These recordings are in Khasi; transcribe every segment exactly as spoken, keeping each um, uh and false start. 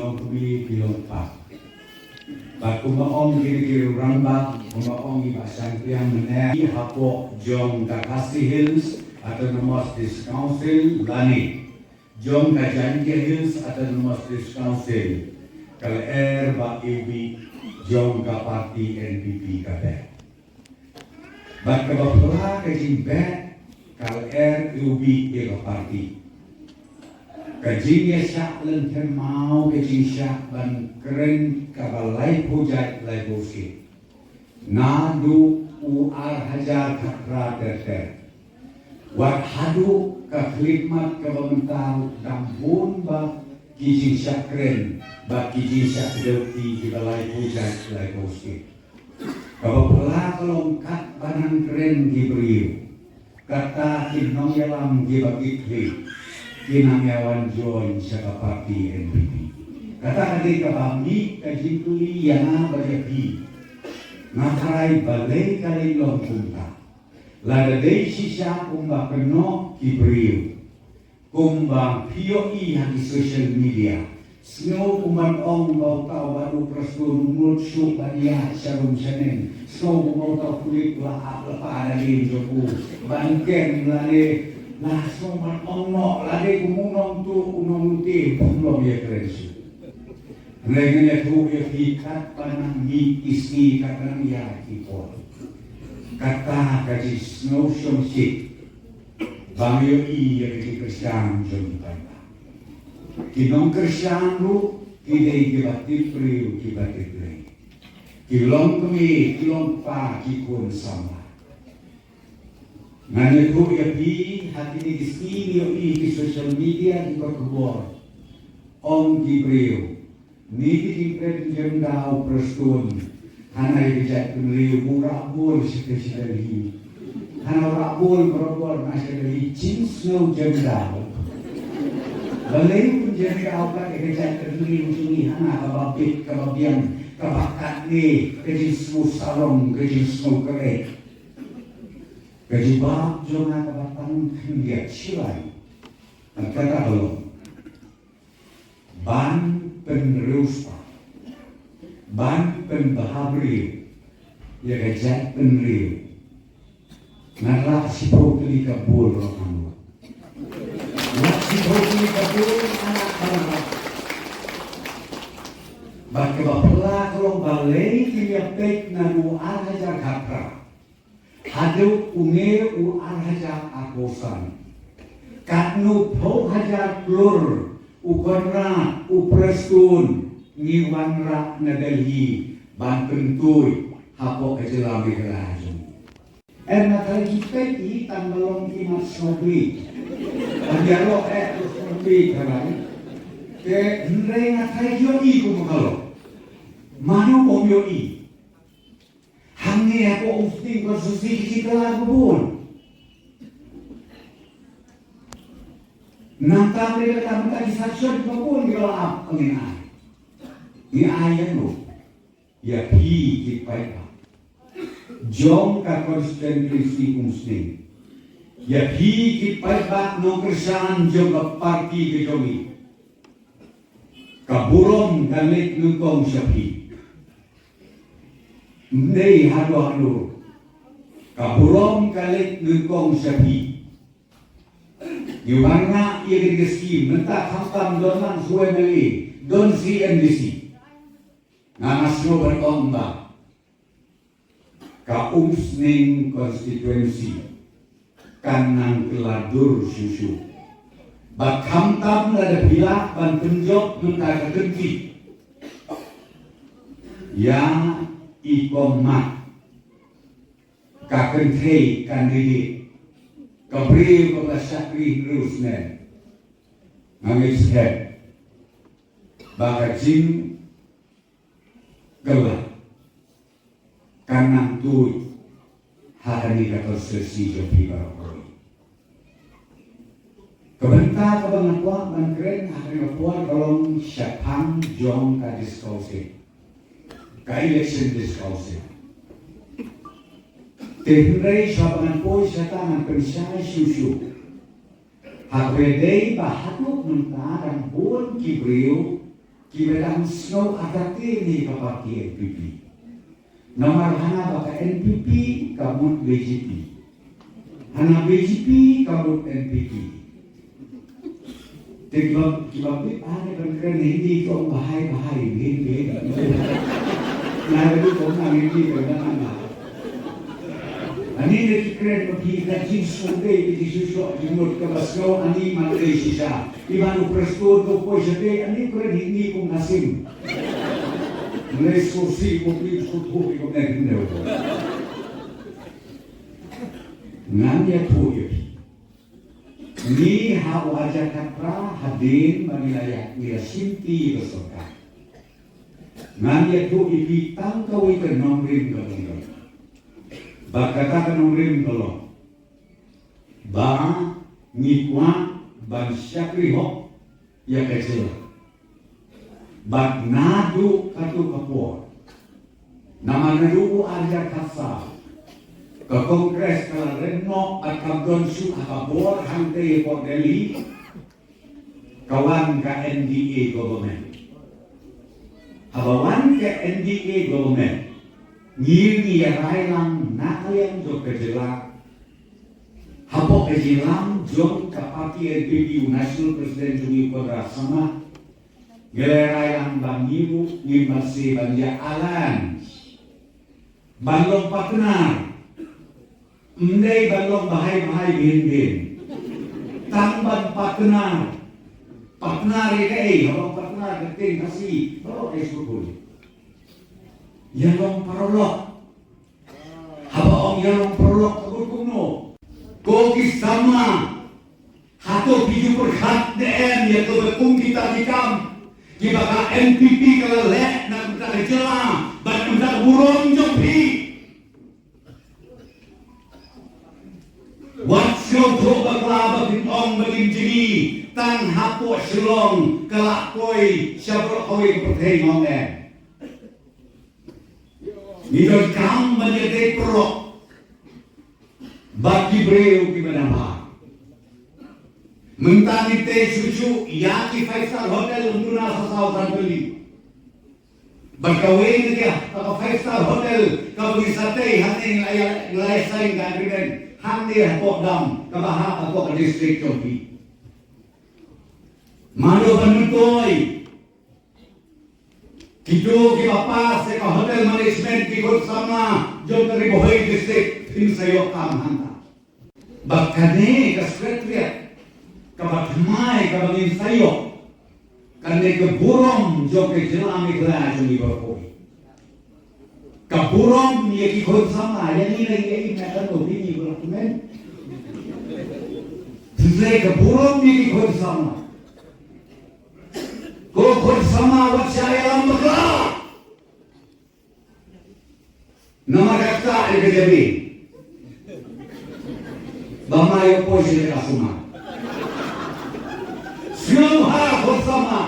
Long kmie ki long kpa. Bad kumba ong ki, ki rangbah, kumba ong i Bah Shangpliang mynne, hapoh jong ka Khasi Hills Autonomous District Council lane jong ka Jaintia Hills Autonomous District Council, ka lyer ba iwbih jong ka party N P P ka beh. Bad kaba phylla ka jingbeh ka lyer iwbih ïa ka party. Ka jingïashah lynter maw, ka jingshah ban kren kaba laiphew jait laiphew sien. Naduh u ar hajar khatphra ter ter wat haduh ka khyllipmat kaba mynta ruh dang bun bha ki jingshah kren bad ki jingshah kdew kti kiba laiphew jait laiphew sien. Kaba phylla ka long katba nang kren ki briew, kata ki nongïalam kiba kitkhlieh ki nang ïawan join sha ka party N P P. Kata ka dei kaba mih ka jingkylli ïa nga bad ïa phi. Nga tharai balei ka leit long kumta. Lada dei shisha kumba kynnoh ki briew, kumba phi ïohi ha ki social media, sngew kumban ong ba uta u Bah Prestone u mut shuh ban ïaid sha rum sha neng. Sngew kumba uta u pulit la ap la pah da lin jong u ban kem lane, la sngew ban ong noh lane kum u nongtuh u nonglute, pynlong ïa kren shuh. Hynrei ngan ïathuh ïa phi, katba nang mih ki sngi, katba nang ïaid ki por, kata ka jingsngew shongshit ba ngi ïohi ïa ka jingkyrshan jong ki paidbah. Ki nongkyrshan ruh ki dei kiba tip briew kiba tip Blei. Ki long kmie, ki long kpa, ki khun samla. Ngan ïathuh ïa phi, ha kine ki sngi ngi ïohi ki social media ki kot khubor, ong ki briew, ni ki jingpynjem da u Prestone, hana ïa ka jaitbynriew, u rah bor sha ka, sha Delhi. Hana u rah bor barabor na sha Delhi, jingsngew jem da. Balei u pynjem da u kat ïa ka jaitbynriew jong ngi, hana kaba bit, kaba biang, kaba katne, ka jingsngew sarong, ka jingsngew kyreh. Ka jubab jong nga kaba tang khyndiat shilai, na kata ka long ban pynriewspah, ban pynbha briew ïa ka jaitbynriew. Nga lah shiphew tylli ka bul ruh ngan wan. Lah shiphew tylli ka bul anak bala. Bad kaba phylla ka long balei kim ïa peit naduh ar hajar khatphra haduh une u ar hajar arphew san. Katno phew hajar klur u Conrad, u Prestone ngi wanrah na Delhi ban pyntuid hapoh ka jylla Meghalaya jong ngi. Em, nga tharai ki peit i tang ba long i mat sngewbha. Ban ïaroh eh u sngewbha tharai. Te hynrei nga tharai ki ïohi kumba ka long. Mano bym ïohi. Hangne hapoh Umsning constituency ki jingkylla ba bun. Nangta lei kata mynta ki sanction ba bun ki la ap, ngin ai. Ngin ai ïa no? Ïa phi ki paidbah jong ka constituency Umsning. Ïa phi ki paidbah nongkyrshan jong ka party ka jong ngi. Ka burom ka leit nyngkong sha phi. Ym dei haduh haduh. Ka burom ka leit nyngkong sha phi. Ngi wanrah ïa kane ka skim, mynta khamtam don lang shu M L A, don shi M D C. Nga nga sngew ban ong ba ka Umsning constituency kan nang kylla dur shuh shuh. Bad khamtam lada phi lah ban pynjop mynta ka kynti ïa i Kong Mat, ka kynthei candidate, ka briew kaba la shakri hynriew snem. Nga ngeit skhem ba ka jing kylla kan nang tuid ha kane ka constituency jong phi baroh kawei. Ka bynta kaba nga kwah ban kren ha kane ka por ka long shaphang jong ka District Council, ka election District Council. Te hynrei shuwa ba ngan poi shata ngan pynshai shuh shuh. Haba dei ba haduh mynta dang bun ki briew kiba dang sngew artatien ïa ka party N P P. Namar hana ba ka N P P ka mut B J P. Hana B J P ka mut N P P. Te kiba, kiba bit, ah, ne ban kren Hindi ko bahai, bahai, Hindi, Hindi. Na, ba dei ko na Hindi ko na na. Ani ne ki kren ba phi ka jingsngewdei, ki jingsngewshoh jingmut kaba sngew ani mat dei shisha. Iban u Prestone u poi shatei, ani kren Hindi kum Asim. Ngi sngewsih, kum phi sngewthuh, kum ne kum ne. Ngan ïathuh ïa phi. Ngi ha u arhajar khatphra hadien ba ngi la ïa, ngi la shimti ïa ka sorkar. Ngan ïathuh ïa phi tang kawei ka nongrim kaba ngi don. Bad kata ka nongrim ka long ba ngi kwah ban shakri hok ïa ka jylla. Bad naduh kato ka por, namar naduh u arhajar khatsaw, ka Congress ka la ren noh bad kam don shuh ha ka bor hangtei hapoh Delhi, ka wan ka N D A government. Haba wan ka N D A government, ngi, ngi ïa rai lang na ka liang jong ka jylla, hapoh ka jingïalam jong ka party N P P, u National President jong ngi u Conrad Sangma, ngi la rai lang ba ngi ruh ngim banse ban ïa alliance, ban long partner. Ym dei ban long bahai bahai, bhin bhin. Tang ban partner. Partner ïa kaei? Haba partner ka ktien Khasi, baroh ai sngewthuh. Ïa long paralok. Haba ong ïa long paralok ka mut kumno? Ko ki samla, hato phi ju pyrkhat ne em ïa kaba kum kita ki kam kiba ka N P P ka la leh na ka bynta ka jylla bad na ka bynta ka burom jong phi? Wat sngewthuh bakla ba kin ong ba kin jngi tang hapoh Shillong, ka la poi sha baroh kawei ka pyrthei, ym em. Ngi donkam ban ïadei pyrshah bad ki briew kiba nabar. Mynta ngi tei shuh shuh ïa ki five star hotel, ym duna sa saw san tylli. Bad kawei na ka, ka five star hotel kaba ngi sa tei hangne, ngi la ïa, ngi la ïa sign ka agreement hangne hapoh Dam, kaba hap hapoh ka district jong phi. Mano ban myntoi? Kito kiba pass ïa ka hotel management, ki khun samla jong ka Ri Bhoi District, phin sa ïoh kam hangta. Bad kane ka secretariat kaba thymmai kaba ngin sa ïoh, kane ka burom jong ka jylla Meghalaya jong ngi baroh kawei. Ka burom ïa ki khun samla, ïa ngi la ïa im na ka no, ngi baroh kmen. Ka burom ïa ki khun samla. Ko khun samla, wat sha ïalam bakla. Namar kata ïa ka jabi ba ma ïoh poi sha ka sumar. Sngewbha khun samla.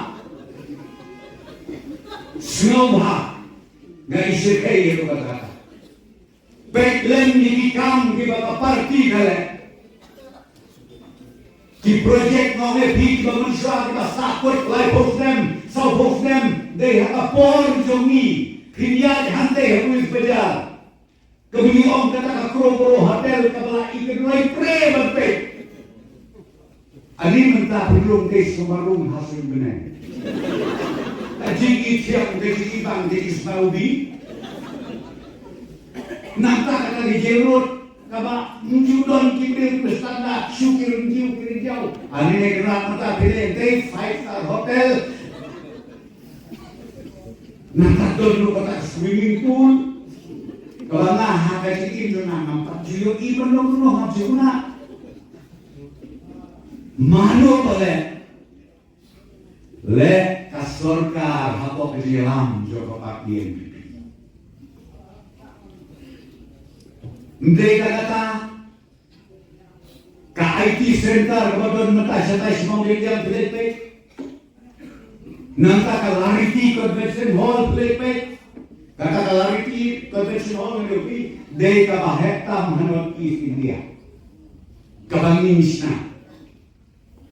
Sngewbha. Nga i shyrkhei ïa ka kata. Peit lem ïa ki kam kiba ka party ka leh. Ki project, nga ong ïa phi, kiba mynshuwa kiba sah kut laiphew snem, sawphew snem, dei ha ka por jong ngi. Phin ïaid hangtei ha Police Bazar, kaba ngi ong kata ka Crowborough Hotel, kaba la i kynroi pre ban peit. Ani mynta phi rung, dei sumar rung ha seng bneng. Ka jingithiang, ka jingibang, ka jingsmai ubi. Nangta kata ka jail road kaba ym ju don ki briew kiba standard, shu ki rynjiew, ki rynjiew. Ani ne kynrad mynta phi leh, dei five star hotel. Nangta don ruh kata ka swimming pool kaba nga ha ka jingim jong nga ngam pat ju ïohi, ban long ruh ngam ju ïohi. Mano ba leh? Leh ka sorkar hapoh ka jingïalam jong ka party N P P. Ym dei tang kata, ka I T center kaba don mynta shatai sha Mawlieh, phi leit peit. Nangta ka Lariti Convention Hall, phi leit peit. Kata ka Lariti Convention Hall, ngan ïathuh ïa phi, dei kaba heh tam ha North East India, kaba ngin shna.